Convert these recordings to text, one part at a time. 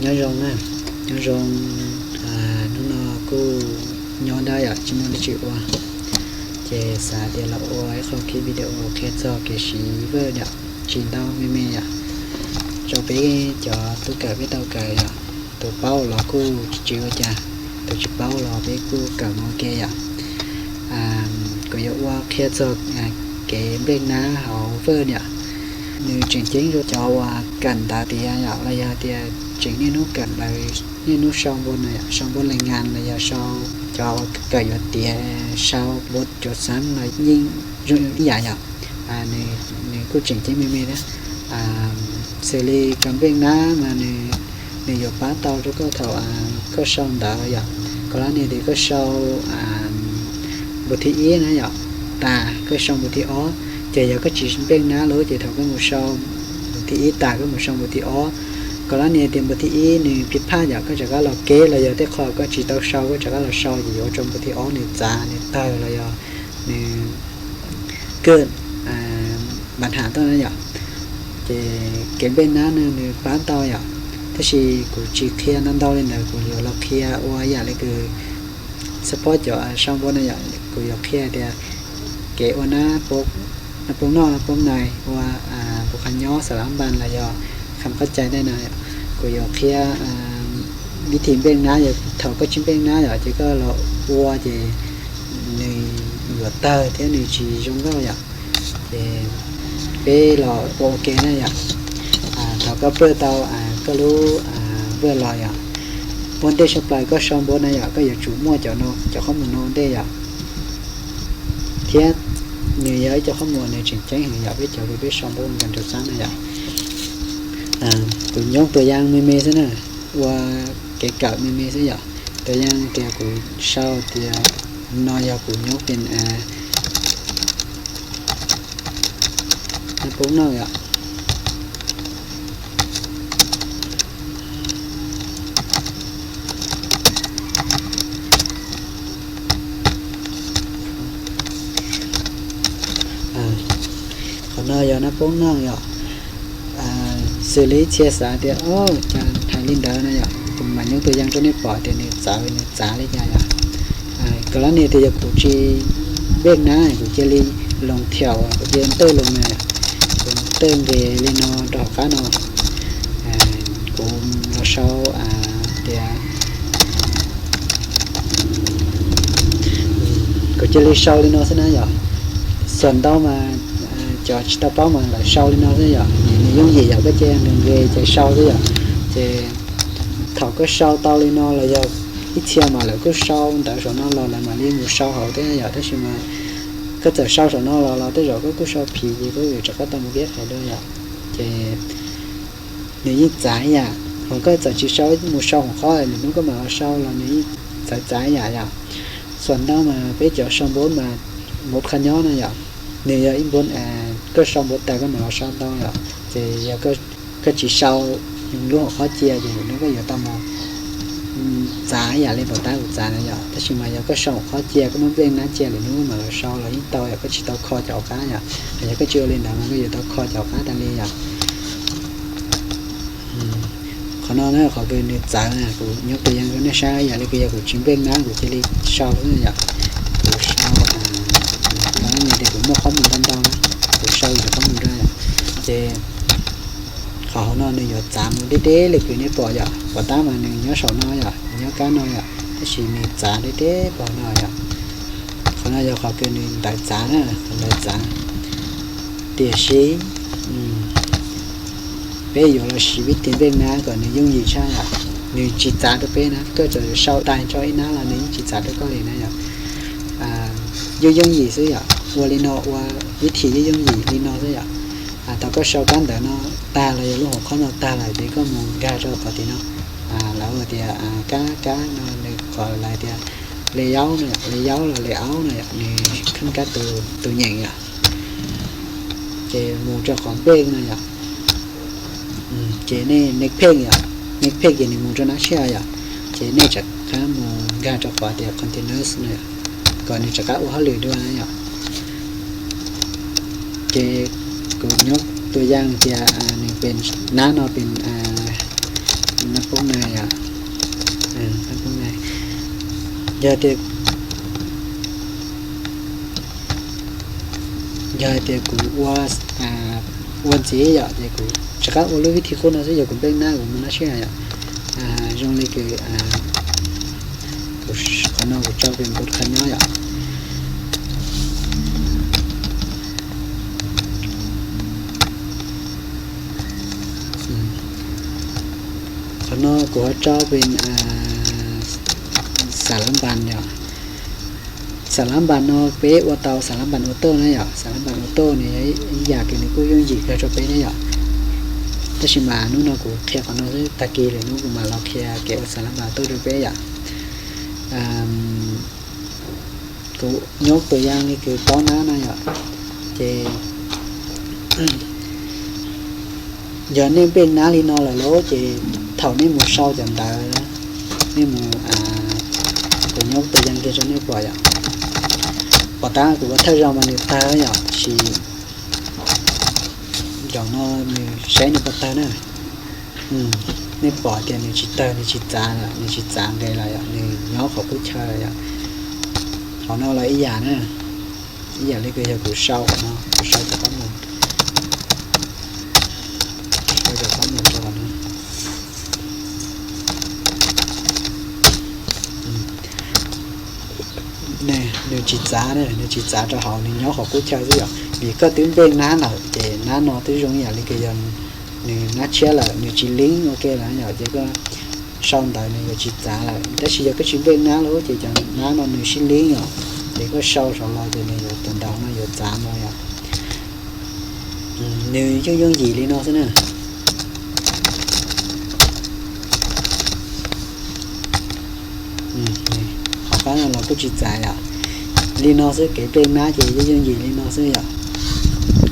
Nyob zoo na, nyob zoo. Hnub no kuj nyob dab yom, tsis muaj dab tsi ua, ces xav tias los ua ib qho clip video qhia txog kev siv Word yom, tsis ntau me me yom, rau peb cov tub kawm peb tau kawm yom. Tus paub los kuj tsis ua cas, tus tsis paub los peb kuj kawm mus ke yom. Kuv yuav ua qhia txog kev nplej nab hauv Word yom. Nws tseem ceeb rau cov uas kawm ntawv tiav yom, los yog tias tseem niaj hnub kawm ntawv, niaj hnub sau npau na yom, sau npau lees ngas los yog sau, cov kawm yuav tiav sau npau cuav xeeb los yeej zoo ib yam yom. Nws kuj tseem ceeb me me thiab. Xws li kawm nplej nab mas nws yuav pab tau rau koj thaum koj sau ntawv yom. Koj lab nias tias koj sau npau thib ib na yom, tas koj sau npau thib ob, ces yog koj tsis nplej nab lawm ces thaum koj mus sau npau thib ib tas koj mus sau npau thib ob. Koj lab nias tias npau thib ib nws phiv phaj yom, koj rov qab los keb los yog tej qho koj tsis tau sau koj rov qab los sau ces yuav ua rau npau thib ob nws txav nws tawg los yog nws kawg npa tham tuaj na yom. Ces kev nplej nab no nws pab tau yom, tab sis kuv tsis qhia ntau ntau li ntawd, kuv yuav los qhia ua yam li kws support cov sau npau na yom, kuv yuav qhia tias kev ua nab poob noj poob nais, ua npau qhov nyob xav lab npas los yog kham qab cai tej no, kuv yuav qhia vib thim nplej nab yom. Thaum koj tsis nplej nab yom ces koj los ua ces nws yuav tawg thiab nws tsis zoo nkauj yom. Ces peb los ua ua ke na yom. Thaum koj pawj tau koj lub Word los yom, ua ntej tshaj plaws koj sau npau na yom, koj yuav tsum muaj cov no, cov qhob mus no ua ntej yom. Thiab nws yog ib co qhob mus nws tseem ceeb heev yom, peb cov uas peb sau npau nkas rau xab na yom. Kuv nyoob tua yaj me me xwb na, ua kev kawm me me xwb yom. Tua yaj tias kuv sau tias no yog kuv nyoob pes nab poob noj yom. Qhov no yog nab poob noj yom. Xws li ib txhia xav tias o, cas hais li ntawd no yom, kuv mam nyoob tua yaj rau nej pom tias nws txawv nws txav li cas yom. Koj lab nias tias yog kuv tsis nplej nab kuv cia li loos thiaum, kuv cia li ntawj loos na, kuv ntawj nqis li no rau hauv qab no. Kuv los sau tias kuv cia li sau li no xwb na yom. Xam ntau mas cov tsis tau paub mas lawv sau li no xwb yom, nws yooj yim yom, koj cia li nqis ces sau xwb yom. Ces thaum koj sau tau li no los yog ib txhia mas lawv kuj sau ntawv saum no los lawv mam li mus sau hauv thiab yom, tab sis mas koj txawm sau saum no los los tej zaum koj kuj sau phim ces koj yuav rov qab tau mus keb qhais dua yom. Ces nws yeej txav ib yam, ho koj txawm tsis sau mus sau hauv qhov lwm hnub koj mam los sau los nws yeej txav txav ib yam yom. Xam ntau mas peb cov sau npau mas npau qhov nyob no yom, nws yog ib npau koj sau npau tas koj mam los sau tau yom. Ces yog koj tsis sau lub hauv qhov cia ces lwm hnub koj yuav tau mus txav ib yam li pom tab kuv txav na yom. Tab sis mas yog koj sau hauv qhov cia koj muab nplej nab cia lwm hnub koj mam los sau los yeej tau yom, koj tsis tau kho cov hauv qab yom. Yog koj tsis ua li ntawd mas koj yuav tau kho cov hauv qab tas li yom. Qhov no na qhov kws nws txawv na, kuv nyoob tua yaj rau nej saib, yam li kws yog kuv tsis nplej nab kuv cia li sau xwb yom. Kuv sau, kuv muaj qhob mus ntau ntau na, kuv sau cov qhob mus ntau yom. Ces qhov hauv no nws yuav txav mus deb deb li kws nej pom yom, pom tab mas nws nyob saum no yom, nws nyob kab no yom, tab sis nws txav deb deb pom no yom. Qhov no yog qhov kws nws ntawv txav na, qhov ntawv txav. Tiam sis peb yuav los siv vib thim nplej nab kom nws yooj yim tshaj yom, nws tsis txav rau peb na, koj txawm sau tas tso ib nab los nws yeej tsis txav rau koj li na yom. Yooj yooj yim xwb yom, ua li no ua vib thim yooj yooj yim li no xwb yom. Thaum koj sau kab ntawv no tag los yog lub hauv qhov no tag lawm ces koj mus nkag rau qhov tim no, lawv tias kab kab no nws qhov lawv tias layout no, layout los layout no yom, nws kheej kab tus nyeem yom. Ces mus rau qhov nplej no yom. Ces nej next page yom, next page ces nws mus rau nab tshiab yom. Ces nej rov qab mus nkag rau qhov tias continuous no yom, kom nws rov qab ua hauj lwm dua na yom. Ces kuv nyoob tua yaj tias nws pes, nab no pes Nab poob na yom, nab poob na. Yog tias, yog hais tias kuv ua, ua ntxiv yom, ces kuv rov qab ua lub vib thi qub no xwb, yog kuv npej nab kuv mus nab siab yom. Zoo li kws qhov no kuv tso pem npus qhov nyob yom. Qhov no kuv ho tso pem xav lab npas yom. Xav lab npas no peb ua tau xav lab npas ua toj na yom, xav lab npas ua toj nws yog ib yam kws nws kuj yooj yim kawg rau peb ne yom. Tab sis mas hnub no kuv qhia qhov no xwb, tag kis lwm hnub kuv mam los qhia kev ua xav lab npas toj rau peb yom. Kuv nyob tus yaj li kws paub nab no yom, ces yog nej npej nab li no lawm lauj ces thaum nej mus sau cov ntawv, nej mus, kuv nyob tus yaj kiag rau nej pom yom. Pom tab kuv ua thawj zaug mas nws tawg yom, tab sis zaum no nws saib nws puas tawg na. Nej pom tias nws tsis tawg, nws tsis txav lawm, nws tsis txav nqes lawm yom, nws nyob qhov qub chaw yom. Qhov no los ib yam na, ib yam li kws yog kuv sau qhov no, kuv sau cov qab mus, sau cov qab mus rau qhov no. Nws tsis txav, nws tsis txav rau hauv, nws nyob qhov qub chaw xwb yom. Vim koj twb npej nab lawm ces nab no twb zoo ib yam li kws yog nws nab tshiab lawm, nws tsis leeb ua ke lawm yom, ces koj sau ntawv nws yuav tsis txav lawm. Tab sis yog koj tsis npej nab lawm ces cov nab no nws sib leeb yom, ces koj sau saud los ces nws yuav, cov ntawv no yuav txav mus yom. Nws yooj yooj yim li no xwb na. Qhov qab no los kuj tsis txav yom. Li no xwb, kev npej nab ces yooj yooj yim li no xwb yom.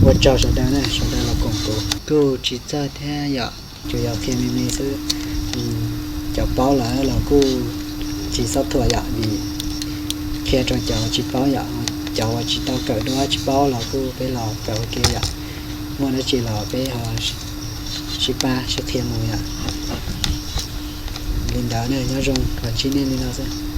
Ua tsaug sawv daws na, sawv daws los koom tus. Kuj tsis txawj thiab yom, tsuas yog qhia me me xwb. Cov paub lawm los kuj tsis txhob thuam yom, vim qhia rau cov tsis paub yom, cov uas tsis tau kawm duab tsis paub los kuj peb los kawm ua ke yom. Muaj dab tsi los peb ho sib pab sib qhia mus yom. Li ntawd na, nyob zoo, los ntsib nej li no xwb.